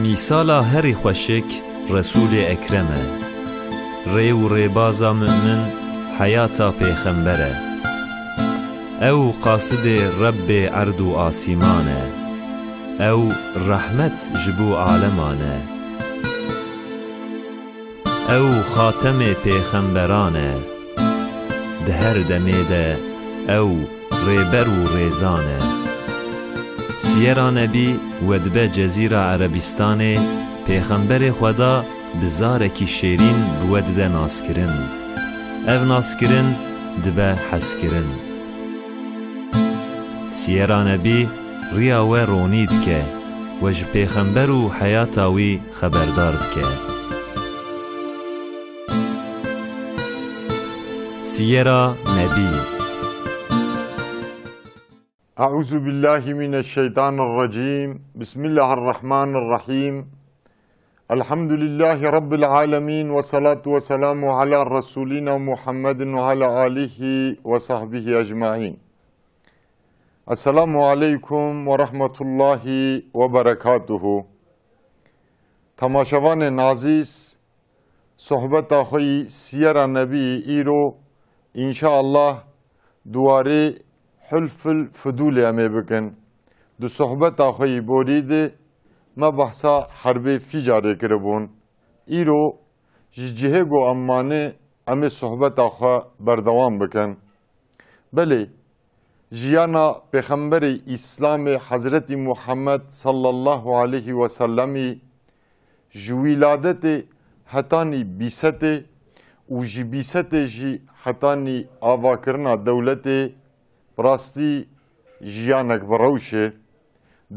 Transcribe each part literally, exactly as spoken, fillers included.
Mîsala herî xweşik Resûlê Ekrem e. Rê û rêbaza mu'min heyata pêxember e. Ew qasidê Rebbê erd û asîman e. Ew rehmet ji bo aleman e. Ew xatemê pêxemberan e. Di her demê de ew rêber û rêzan e. Siyera Nebî wedibe Cezîra Erebîstanê, pêxemberê Xweda bi zarekî şêrîn bi we dide naskirin. Ev naskirin dibe hezkirin. Siyera Nebî riya we ronî dike, we ji pêxember û heyata wî xeberdar dike. Siyera Nebî. أعوذ بالله من الشيطان الرجيم. بسم الله الرحمن الرحيم. الحمد لله رب العالمين، والصلاة والسلام على رسولنا محمد وعلى آله وصحبه أجمعين. السلام عليكم ورحمة الله وبركاته. Temaşevanên azîz, sohbeta xwe yî Siyera Nebî îro, înşaallah, di warê Hulfil Fidûlê em ê bikin. Di sohbeta xwe yî borî de me behsa herbê Fîcarê kiribûn. Îro ji cihê ku em mane, em ê sohbeta xwe berdewam bikin. Belê, jiyana Pêxemberê Îslamê Hezretî Muhammed sallallahu aleyhi ve sellemî ji wîladetê hetanî bîsetê û ji bîsetê jî hetanî avakirina dewletê, bi rastî jiyanek bi rewş e.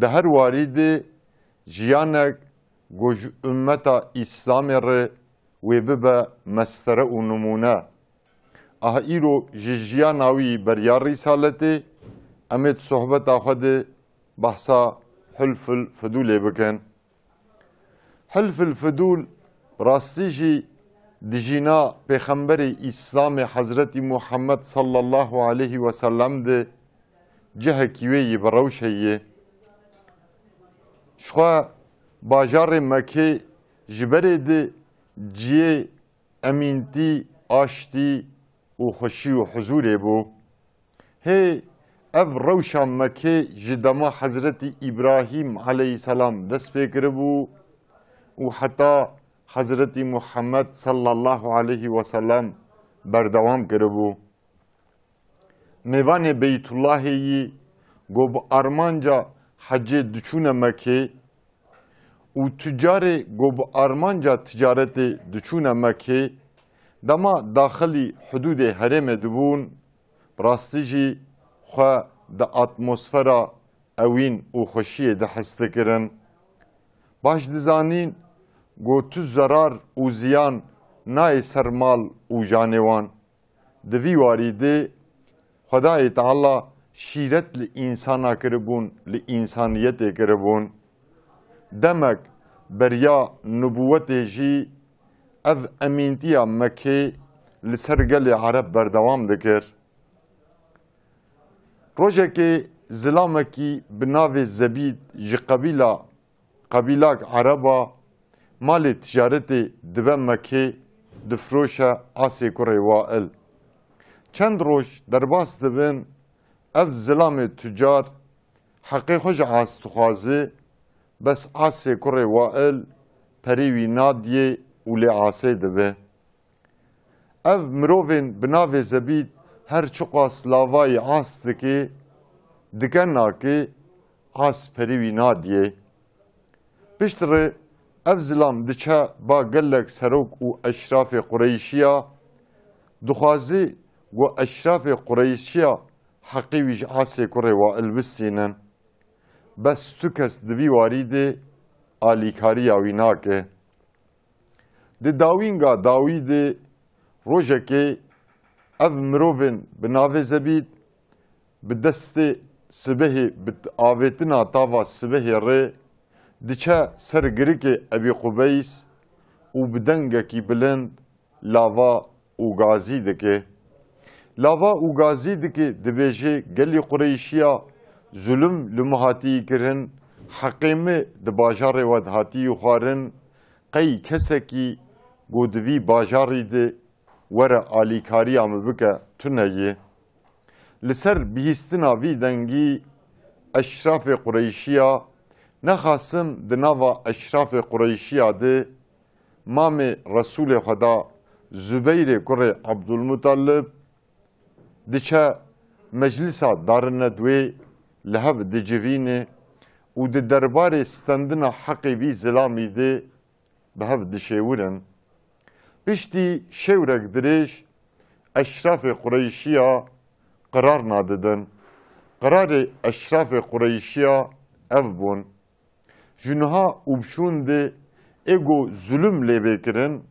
Di her warî de jiyanek ku ji ummeta Îslamê re wê bibe mestere û nimûne. Aha îro ji jiyana wî beriya Rîsaletê em ê di sohbeta xwe de behsa Hulfil Fidûlê bikin. Hilfil Fidûl, bi rastî jî di jîna Pêxemberê Îslamê Hezretî Muhammed sallallahu aleyhi ve sellem de cihekî wê yî bi rewş heye. Jixwe bajarê Mekê ji berê de ciyê emîntî, aştî û xweşî û huzûrê bû. Hê ev rewşa Mekê ji dema Hezretî Îbrahîm aleyhisselam dest pê kiribû û heta Hezretî Muhammed sallallahu aleyhi ve sellem berdewam kiribû. Mêvanê Beytullahê yî ku bi armanca hecê diçûne Mekê û tucarê ku bi armanca ticaretê diçûne Mekê, dema daxilî hudûdê herêmê dibûn, bi rastî jî xwe di atmosfera ewîn û xweşiyê de his dikirin. Baş dizanîn ku tu zerar û ziyan nayê ser mal û janê wan. Di vî warî de Xwedayê Teala şîret li însana kiribûn, li însaniyetê kiribûn. Demek beriya nubûwetê jî ev emîntiya Mekê li ser gelê Ereb berdewam dikir. Rojekê zilamekî bi navê Zebîd ji qebîla qebîlak Ereba malê ticaretê dibe Mekê, difiroşe Asê kurê Wail. Çend roj derbas dibin, ev zilamê tucar heqê xwe ji As dixwaze, bes Asê kurê Wail perê wî nadiyê û lê asê dibe. Ev mirovên bi navê Zebîd her çiqas lavayî As dike, dike nake, As perê wî nadiyê. Piştre ev zilam diçe ba gelek serok û eşrafê Qureyşiya, dixwaze ku eşrafê Qureyşiya heqê wî ji Asê kurê Wail bistînin. Bes tu kes di vî warî de alîkariya wî nake. Di dawînga dawî de rojekê ev mirovên bi navê Zebîd bi destê sibehê, bi avêtina tava sibehê re diçe ser girikê Ebî Qubeys û bi dengekî bilind lava û gazî dike. Lava û gazî dike, dibêje, gelî Qureyşiya, zulm li min hatî kirin, Heqê min di bajarê we de hatiye xwarin, qey kesekî ku di vî bajarî de were alîkariya min bike tune ye. Li ser bihîstina vî dengî eşrafê Qureyşiya, nexasim di nava eşrafê Qureyşiya de mamê Resûlê Xweda Zubeyrê kurê Ebdulmutalib diçe meclisa Darnedwê li hev dicivîne û di derbarê stendina heqê vî zilamî de bi hev dişêwirin. Piştî şewrek dirêj eşrafê Qureyşiya qirar nadidin. Qirarê eşrafê Qureyşiya ev bûn. Ji niha û bi şûn de ê ku zulm lê bê kirin,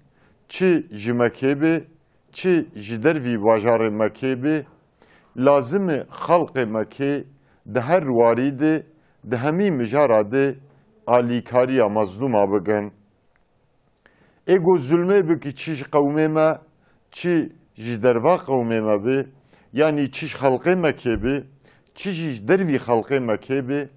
çi ji Mekê be, çi ji dervî bajarê Mekê be, lazim e xelqê Mekê di her warî de, di hemî mijara de alîkariya mezlûma bikin. Ê ku zulmê bike çi ji qewmê me, çi ji derva qewmê me be, yanî çi ji xelqê Mekê be, çi jî ji dervî xelqê Mekê be,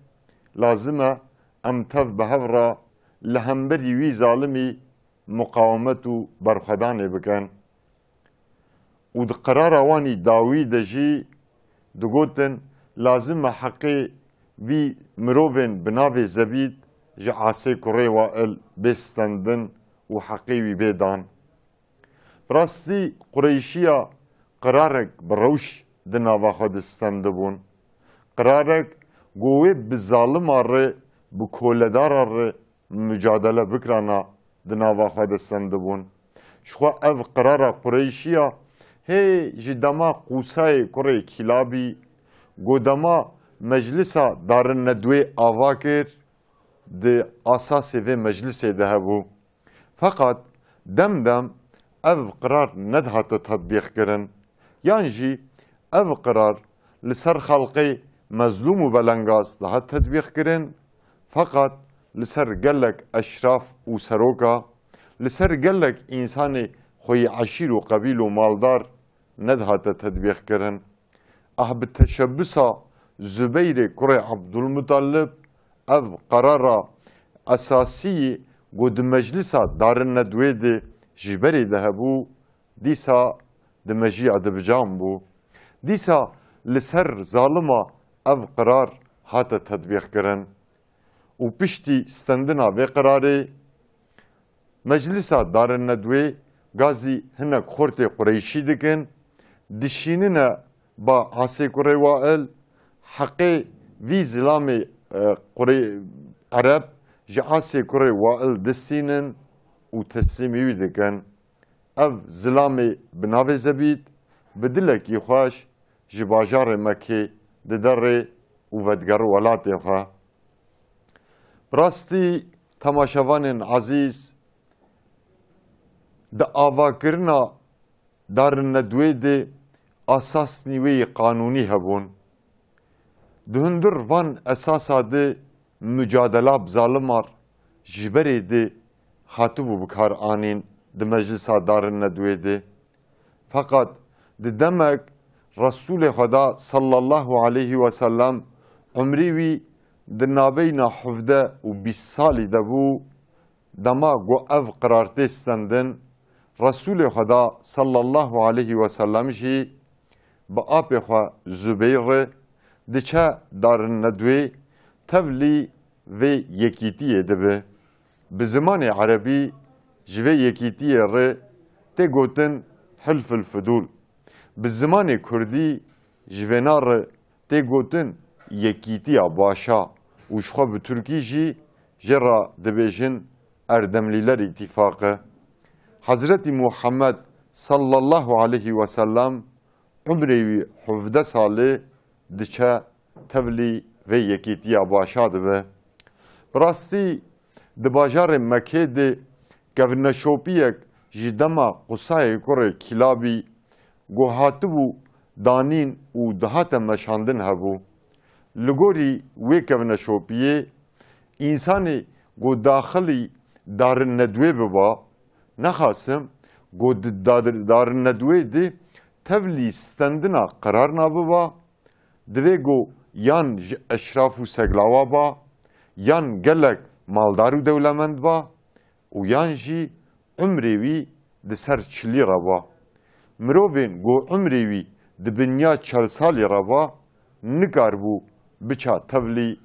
lazim e em tev bi hev re li hemberî wî zalimî muqawemet û berxwedanê bikin. Û di qirara wan î dawî de jî digotin, lazim e heqê vî mirovên bi navê Zebîd ji Asê kurê Wail bê stendin û heqê wî bê dan. Bi rastî Qureyşiya qirarek bi rewş di nava xwe de stendibûn. Qirarek ku wê bi zalima re, bi koledara re mucadele bikirana di nava xwe de stendibûn. Ji xwe ev qirara Qureyşiya hê ji dema Qûsayê kurê Kîlabî, ku dema meclisa Darnedwê ava kir, di asasê vê meclisê de hebû. Feqat dem dem ev qirar nedihate tetbîqkirin. Yan jî ev qirar li ser xelqê mezlûm û belengaz dihat tetbîqkirin, feqat li ser gelek eşraf û seroka, li ser gelek însanê xweyî eşîr û qebîl û maldar nedihate tetbîqkirin. Ah, bi teşebbisa Zubeyrê kurê Ebdulmutalib ev qerara esasî ku di meclisa Darnedwê de ji berê de hebû, dîsa di mejiya de bi can bû. Dîsa li ser zalima ev qirar hate tetbîqkirin û piştî stendina vê qirarê, Meclisa Darnedwê gazî hinek xortê Qureyşî dikin, dişînine ba Asê kurê Wail, heqê vî zilamê, e, Qurê-, Ereb ji Asê kurê Wail distînin û teslîmî wî dikin. Ev zilamê bi navê Zebîd bi dilekî xweş ji bajarê Mekê dide rê û vedigere welatê xwe. Bi rastî temaşevanên ezîz, di avakirina Darnedwê de esasnî wê yê qanûnî hebûn. Di hundir van esasa de mucadela bi zalimar ji berê de hatibû bikaranîn di meclisa Darnedwê de. Feqat di demek Resûlê Xweda sallallahu aleyhi ve sellem umrî wî di nabeyna hevdeh û bîst salî de bû, dema ku ev qirar tê stendin, Resûlê Xweda sallallahu aleyhi ve sellem jî bi apê xwe Zubeyr re diçe Darnedwê, tevlî vê yekîtiyê dibe. Bi zimanê erebî ji vê yekîtiyê re tê gotin Hilful Fudul. Bi zimanê kurdî ji vêna re tê gotin Yekîtiya Başa û ji xwe bi tirkî jî jê re dibêjin Erdemlîler Îtîfaqi. Hezretî Muhammed sallallahu aleyhi ve sellem umrê wî hevdeh salê diçe tevlî vê yekîtiya Başa dibe. Bi rastî di bajarê Mekê de kevneşopiyek ji dema Qusayê kurê Kîlabî ku hatibû danîn û dihate meşandin hebû. Li gorî wê kevneşopiyê, însanê ku daxilî Darnedwê biba, nexasim ku di dar-, Darnedwê de tevlî stendina qirarna biba, divê ku yan ji eşraf û seglawa ba, yan gelek maldar û dewlemend ba û yan jî umrê wî di ser çilî re ba. Mirovên ku umrê wî di binya çel salî re ba, nikaribû biça tevlî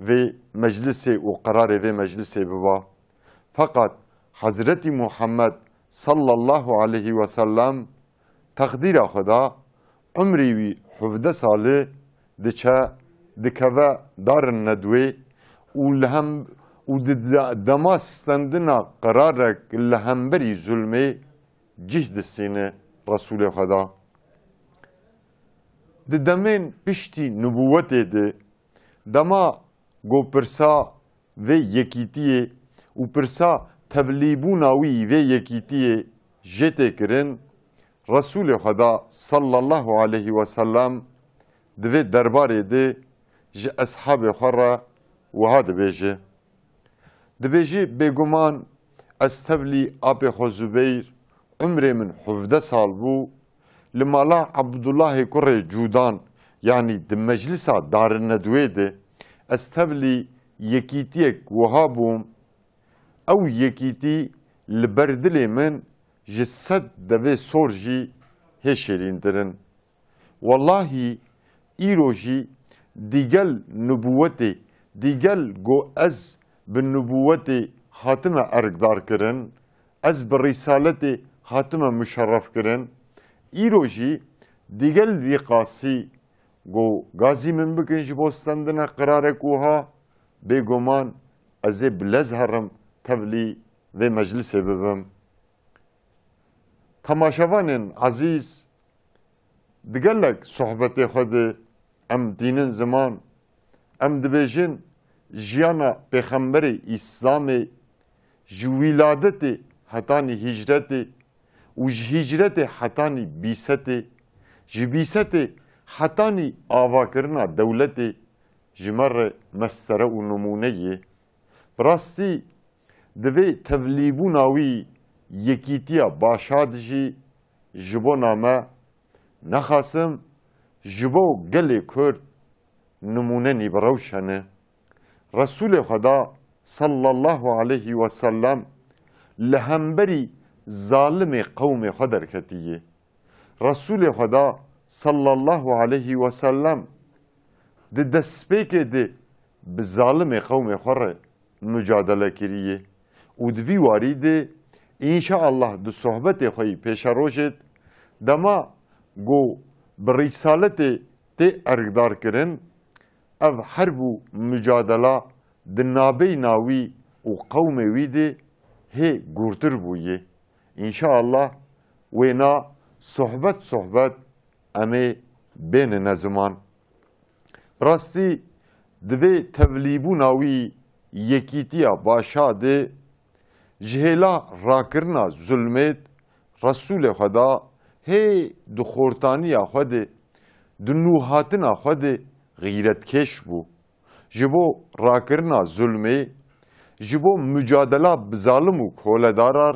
vê meclisê û qerarê vê meclisê biba. Feqat Hezretî Muhammed sallallahu aleyhi ve sellem teqdîra xwe da, umrî wî hevdeh salî diçe, dikeve darin nedwê û li hem û di de-, dema stendina qerarek li hemberî zulmê cih distîne Resûlê Xweda. Di demên piştî nubûwetê de, dema ku pirsa vê yekîtiyê û pirsa tevlîbûna wî vê yekîtiyê jê tê kirin, Resûlê Xweda sallallahu aleyhi ve sellem di vê derbarê de ji eshabê xwe re wiha dibêje. Dibêjî, bêguman ez tevlî apê xwe Zubeyr, umrê min hevdeh sal bû, li mala Ebdullahê kurê Cûdan, yanî di meclisa darinedwê de, ez tevlî yekîtiyek wiha bûm, ew yekîtî li ber dilê min ji sed devê sor jî hê şêrîntir in. Wellahî, îro jî digel nubûwetê, digel ku ez bi nubûwetê hatime erkdar kirin, ez bi rîsaletê hatime muşerref kirin, îro jî digel vî qasî ku gazî min bikin ji bo stendina qirarek wiha, bêguman ez ê bi lez herim tevlî vê meclisê bibim. Temaşevanên ezîz, di gelek sohbetê xwe de em tînin ziman, em dibêjin jiyana Pêxemberê Îslamê ji wîladetê hetanî hîcretê û ji hîcretê hetanî bîsetê, ji bîsetê hetanî avakirina dewletê ji me re mestere û nimûne ye. Bi rastî, di vê tevlîbûna wî yekîtiya Başad jî ji bona me, nexasim ji bo gelê Kurd nimûne nî bi rewş hene. Resûlê Xweda sallallahu aleyhi ve sellem li hemberî zalimê qewmê xwe derketiye. Resûlê Xweda sallallahu aleyhi ve sellem di destpêkê de bi zalimê qewmê xwe re mucadele kiriye û di vî warî de înşaallah di sohbetê xwe yî pêşerojê de dema ku bi rîsaletê tê erkdar kirin, ev herb û mucadela di nabeyna wî û qewmê wî de hê gûrtir bûye. Înşaallah wêna sohbet sohbet em ê bênine ziman. Bi rastî di vê tevlîbûna wî yekîtiya Başadê ji hêla rakirina zulmê Resûlê Xweda hê di xortaniya xwe de, di nûhatina xwe de xîretkêş bû. Ji bo rakirina zulmê, ji bo mucadela bi zalim û koledarar,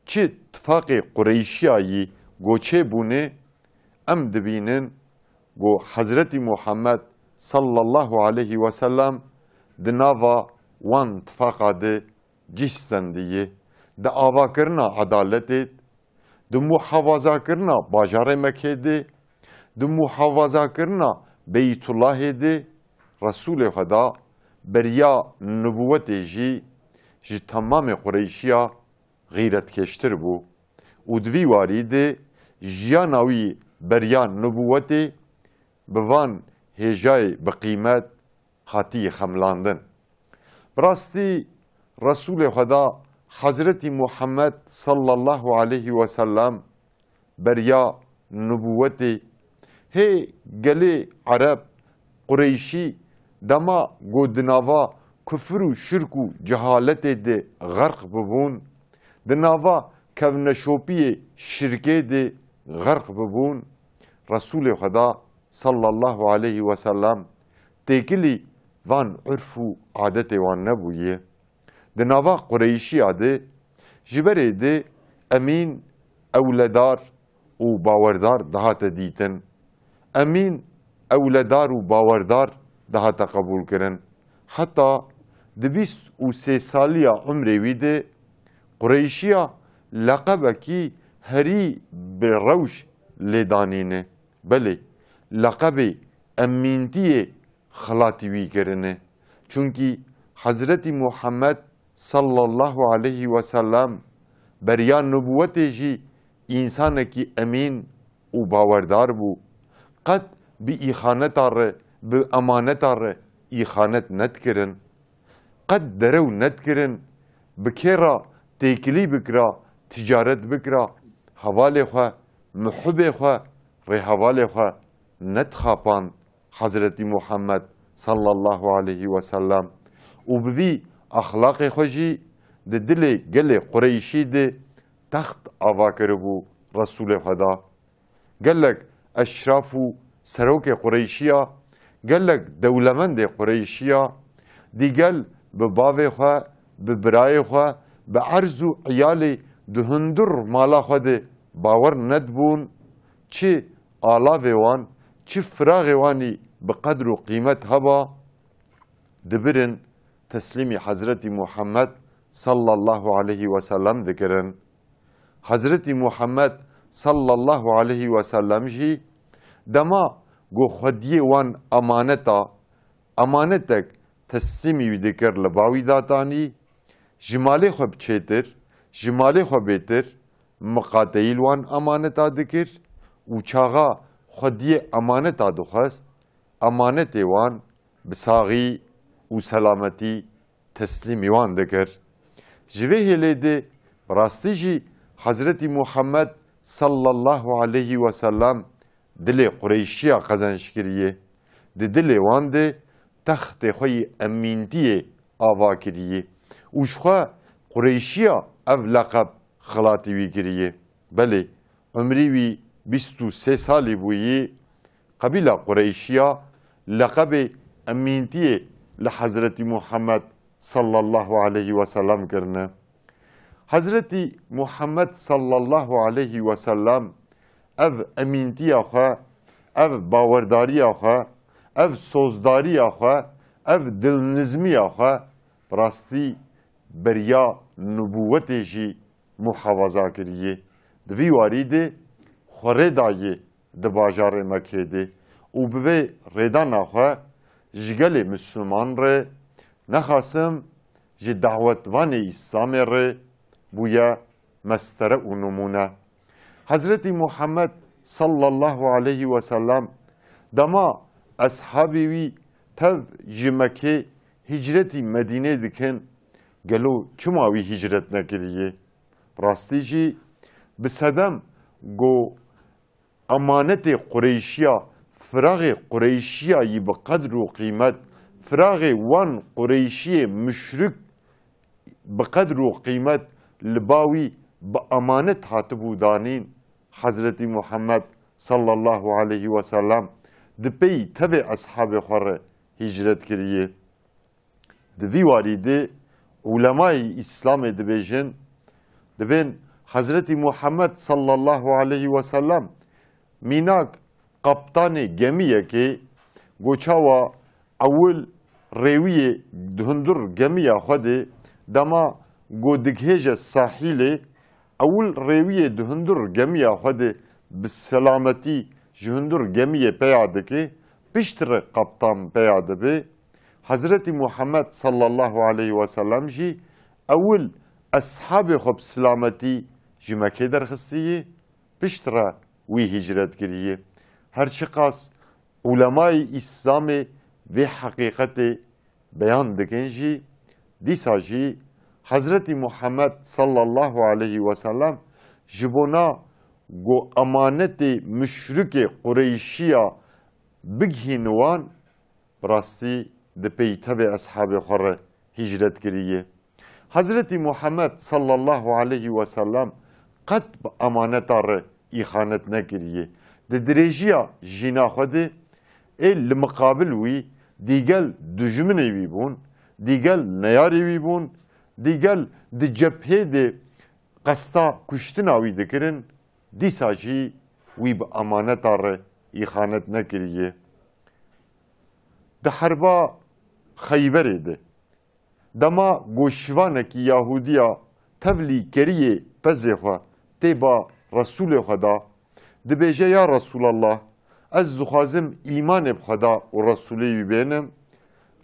çi tifaqê Qureyşiya yî goçê bûne, em dibînin ku Hezretî Muhammed sallallahu aleyhi ve sellem di nava wan tifaqa de cih stendiye, di avakirina edaletê, di muhafazakirina bajarê Mekkê de, di muhafazakirina Beytullahê de Resûlê Xweda beriya nubûwetê jî ji temamê Qureyşiya xîretkêştir bû û di vî warî de jiyana wî beriya nubûwetê bi van hêjayê bi qîmet hatiye xemlandin. Bi rastî Resûlê Xweda Hezretî Muhammed sallallahu aleyhi ve sellem beriya nubûwetê hê gelê Ereb, Qureyşî dema ku di nava kufir û şirk û cehaletê de xerq bibûn, di nava kevneşopiyê şirkê de xerq bibûn, Resûlê Xweda sallallahu aleyhi ve sellem têkilî van urf û adetê wan nebûye. Di nava Qureyşiya de ji berê de emîn, ewledar û bawerdar dihate dîtin. Emîn, ewledar û bawerdar dihate qebûlkirin. Heta Di bîst û sê saliya umrê wî de Qureyşiya leqebekî herî bi rewş lê danîne. Belê, leqebê emîntiyê xilatî wî kirine. Çunkî Hezretî Muhammed sallallahu aleyhi ve sellem beriya nubûwetê jî însanekî emîn û bawerdar bû. Qet bi îxaneta re, bi emaneta re îxanet nedikirin. Qet derew nedikirin, bi kê re têkilî bikira, ticaret bikira, hevalê xwe, muhibê xwe, rêhevalê xwe nedixapand Hezretî Muhammed sallallahu aleyhi ve sellem û bi vî exlaqê xwe jî di dilê gelê Qureyşî de text ava kiribû Resûlê Xweda. Gelek eşraf û serokê Qureyşiya, gelek dewlemendê Qureyşiya, dîgel bi bavê xwe, bi birayê xwe, bi erz û eyalê di hundir mala xwe de bawer nedibûn, çi alavê wan, çi firaxê wanî bi qedr û qîmet heba, dibirin teslîmî Hezretî Muhammed sallallahu aleyhi ve sellem dikirin. Hezretî Muhammed sallallahu aleyhi ve sellem jî dema ku xwediyê wan emaneta, emanetek teslîmî wî dikir, li ba wî datanî, ji malê xwe bi çêtir, ji malê xwe bêtir miqateyî li wan emaneta dikir û çaxa xwediyê emaneta dixwest, emanetê wan bi saxî û selametî teslîmî wan dikir. Ji vê hêlê de bi rastî jî Hezretî Muhammed sallallahu aleyhi ve sellem dilê Qureyşiya qezenc kiriye. Di dilê wan de textê xwe yê emîntiyê ava kiriye û ji xwe Qureyşiya ev leqeb xilatî wî kiriye. Belê, umrî wî bîst û sê salî bûyî, qebîla Qureyşiya leqebê emîntiyê li Hezretî Muhammed sallallahu aleyhi ve sellem kirine. Hezretî Muhammed sallallahu aleyhi ve sellem ev emîntiya xwe, ev bawerdariya xwe, ev sozdariya xwe, ev dilnizmiya xwe bi rastî beriya nubûwetê jî muhafaza kiriye. Di vî warî de xwe rê daye di bajarê Mekê de û bi vê rêdana xwe ji gelê Misliman re, nexasim ji dawetvanê Îslamê re bûye mestere û nimûne. Hezretî Muhammed sallallahu aleyhi ve sellem dema eshabê wî tev ji Mekê hicretî Medînê dikin, gelo çima wî hicret nekiriye? Rastî jî bi sedem ku emanetê Qureyşiya, firaxê Qureyşiya yî bi qedr û qîmet, firaxê wan Qureyşiyê muşrik bi qedr û qîmet li ba wî bi emanet hatibû danîn, Hezretî Muhammed sallallahu aleyhi ve sellem di pey tevê eshabê xwe re hicret kiriye. Di vî warî de ulemayê Îslamê dibêjin, dibên Hezretî Muhammed sallallahu aleyhi ve sellem mînak qaptanê gemiyekê, go çawa ewil rêwiyê di hundir gemiya xwe de dema go digihêje sahîlê, ewil rêwiyê di hundir gemiya xwe de bi selametî ji hundir gemiyê peya dike, piştre qaptan peya dibe. Hezretî Muhammed sallallahu aleyhi ve sellem jî ewil eshabê xwe bi silametî ji Mekê derxistiye, piştre wî hicret kiriye. Her çiqas ulemayê Îslamê vê heqîqetê beyan dikin jî, dîsa jî Hezretî Muhammed sallallahu aleyhi ve sellem ji bona ku emanetê muşrikê Qureyşiya bigihîne wan, bi rastî di pey tevê eshabê xwe re hicret kiriye. Hezretî Muhammed sallallahu aleyhi ve sellem qet bi emaneta re îxanet nekiriye. Di dirêjiya jîna xwe de ê li miqabil wî dîgel dijminê wî bûn, dîgel neyarê wî bûn, dîgel di cephê de qesta kuştina wî dikirin, dîsa jî wî bi emaneta re îxanet nekiriye. Di herba Xeyberê de Dema ku şivanekî Yahûdiya tevlî keriyê pezê xwe tê ba Resûlê xwe da, dibêje, Ya Resûlallah, ez dixwazim îmanê bi Xweda û Resûlê wî bênim.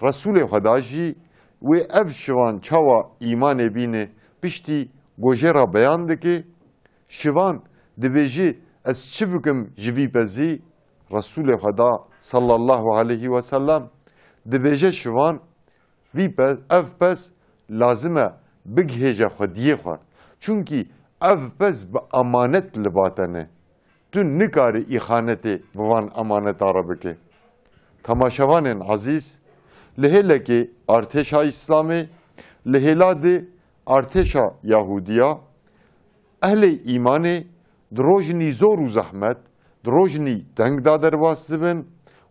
Resûlê Xweda jî wê ev şivan çawa îmanê bîne piştî gojê re beyan dike. Şivan dibêje, Ez çi bikim ji vî pezî? Resûlê Xweda sallallahu aleyhi ve sellem dibêje şivan, Vî pez, ev pez lazim e bigihêje xwediyê xwe. Çunkî ev pez bi emanet li ba te ne. Tu nikarî îxanetê bi van emaneta re bike. Temaşevanên ezîz, li hêlekê artêşa Îslamê, li hêla di artêşa Yahûdiya, ehlê îmanê di rojinî zor û zehmet, di rojinî teng de derbas dibin,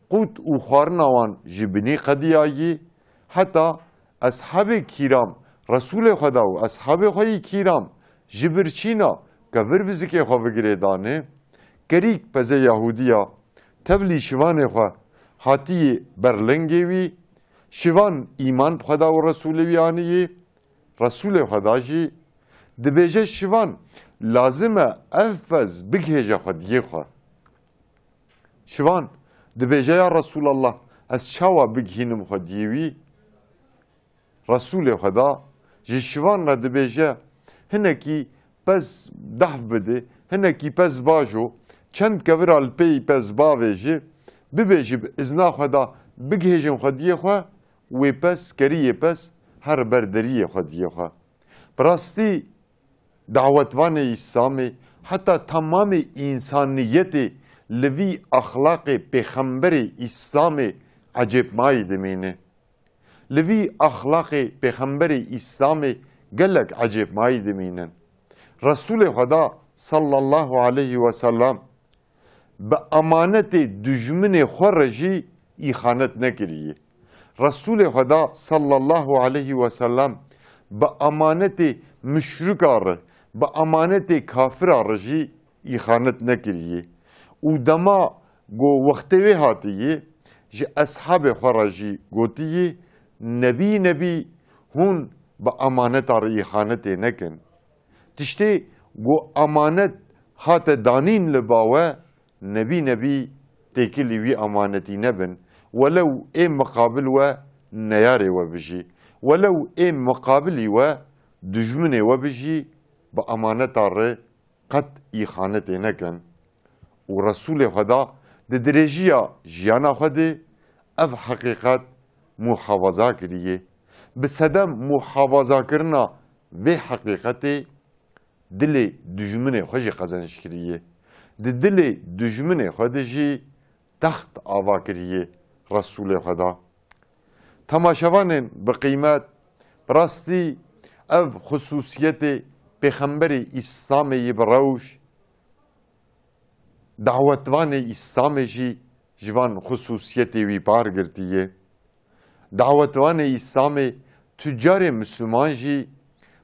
qût û xwarina wan ji binî qediyayî, heta eshabê kîram, Resûlê Xweda û eshabê xwe yî kîram ji birçîna kevir bi zikê xwe bigirêdane, kerîk pezê Yahûdiya tevlî şivanê xwe hatiyê ber lingê wî, şivan îman bi Xweda û Resûlê wî aniyê, Resûlê Xweda jî dibêje şivan lazim e ev pez bigihêje xwediyê xwe. Şivan dibêje, Ya Resûlallah, ez çawa bigihînim xwediyê wî? Resûlê Xweda ji şivan re dibêje, Hinekî pez dahf bide, hinekî pez bajo, çend kevira li pêyî pez bavêje, bibêje bi izna Xweda bigihêjin xwediyê xwe, wê pez, keriyê pez, her ber deriyê xwediyê xwe. Bi rastî dawetvanê Îslamê, heta temamê însaniyetê li vî exlaqê pêxemberê Îslamê ecêbmayî dimîne. Li vî exlaqê pêxemberê Îslamê gelek ecêbmayî dimînin. Resûlê Xweda sallallahu aleyhi ve sellem bi emanetê dijminê xwe re jî îxanet nekiriye. Resûlê Xweda sallallahu aleyhi ve sellem bi emanetê muşrika re, bi emanetê kafira re jî îxanet nekiriye. Û dema ku wextê wê hatiye, ji eshabê xwe re jî gotiye, Nebî nebî hûn bi emaneta re îxanetê nekin. Tiştê ku emanet hate danîn li ba we, nebî nebî têkilî wî emanetî nebin. Welew ê miqabil we neyarê we bijî, welew ê miqabilî we dijminê we bijî, bi emaneta re qet îxanetê nekin. Û Resûlê Xweda di dirêjiya jiyana xwe de ev heqîqet muhafaza kiriye. Bi sedem muhafazakirina vê heqîqetê dilê dijminê xwe jî qezenc kiriye. Di dilê dijminê xwe de jî text ava kiriye Resûlê Xweda. Temaşevanên bi qîmet, bi rastî ev xusûsiyetê pêxemberê Îslamê yî bi rewş, dawetvanê Îslamê jî ji van xusûsiyetê wî par girtiye. Dawetvanê Îslamê, tucarê Misliman jî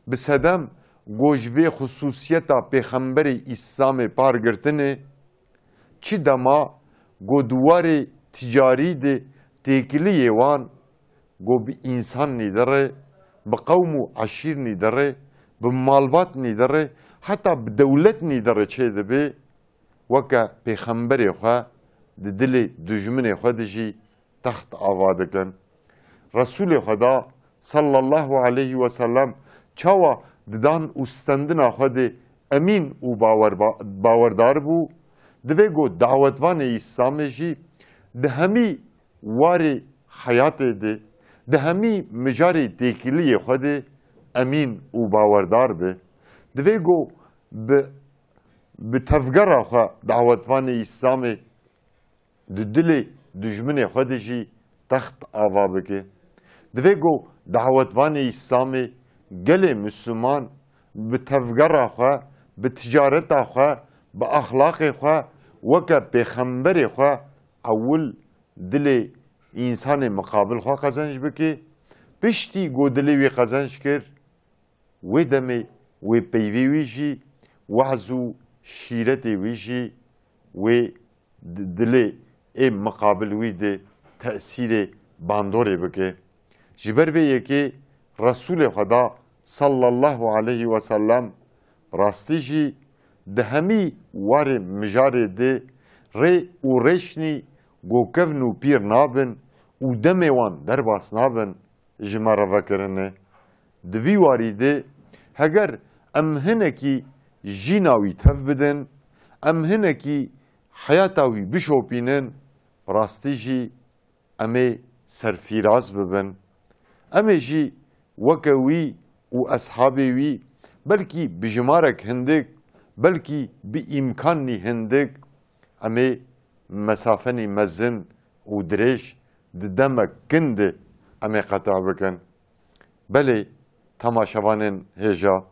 bi sedem ku ji vê xusûsiyeta pêxemberê Îslamê par girtine, çi dema ku di warê ticarî de têkiliyê wan ku bi însan nîdire, bi qewm û eşîr nîdire, bi malbat nîdire, heta bi dewlet nîdire çêdibe, weke pêxemberê xwe di dilê dijminê xwe de jî text ava dikin. Resûlê Xweda sallallahu aleyhi ve sellem çawa di dan û stendina xwe de emîn û bawerba-, bawerdar bû, divê ku dawetvanê Îslamê jî di hemî warê heyatê de, di hemî mijarê têkiliyê xwe de emîn û bawerdar be. Divê ku bi, bi tevgera xwe dawetvanê Îslamê di dilê dijminê xwe de jî text ava bike. Divê ku dawetvanê Îslamê gelê Misliman bi tevgera xwe, bi ticareta xwe, bi exlaqê xwe weke pêxemberê xwe ewil dilê însanê miqabil xwe qezenc bike. Piştî ku dilê wî qezenc kir, wê demê wê peyvê wî jî, waz û şîretê wî jî wê di-, dilê ê miqabil wî de tesîrê bandorê bike. Ji ber vê yekê Resûlê Xweda sallallahu aleyhi ve sellem rastî jî di hemî warê mijarê de rê û rêşnî ku kevn û pîr nabin û demê wan derbas nabin, ji me re vekirine. Di vî warî de heger em hinekî jîna wî tev bidin, em hinekî heyata wî bişopînin, rastî jî em ê serfîraz bibin. Em ê jî weke wî û eshabê wî, belkî bi jimarek hindik, belkî bi îmkanî hindik, em ê mesafenî mezin û dirêj di demek kin de em ê qeta bikin. Belê, temaşevanên hêja,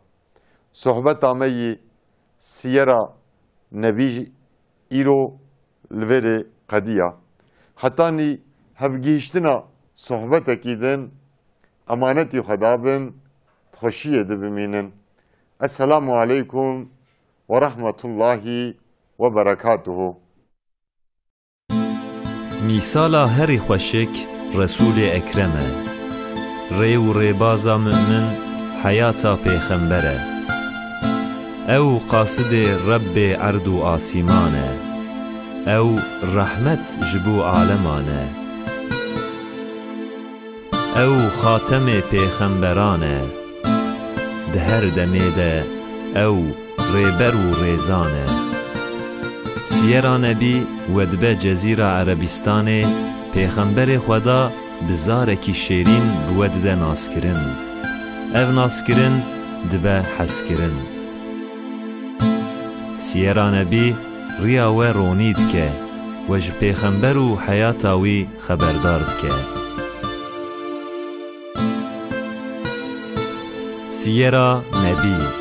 sohbeta me yî Siyera Nebî îro li vêrê qediya. Hetanî hevgihîştina sohbetekî din emanetî Xweda bin, xweşiyê de bimînin. Esselamu aleykum ve rahmetullahi ve berekatuhu. Mîsala herî xweşik Resûlê Ekrem e. Rê û rêbaza mu'min heyata pêxember e. Ew qasidê Rebbê erd û asîman e. Ew rehmet ji bo aleman e. Ew xatemê pêxemberan e. Di her demê de ew rêber û rêzan e. Siyera Nebî wedibe Cezîra Erebîstanê, Pêxemberê Xweda bi zarekî şêrîn bi we dide naskirin. Ev naskirin dibe hezkirin. Siyera Nebî riya we ronî dike, we ji Pêxember û heyata wî xeberdar dike. Siyera Nebî.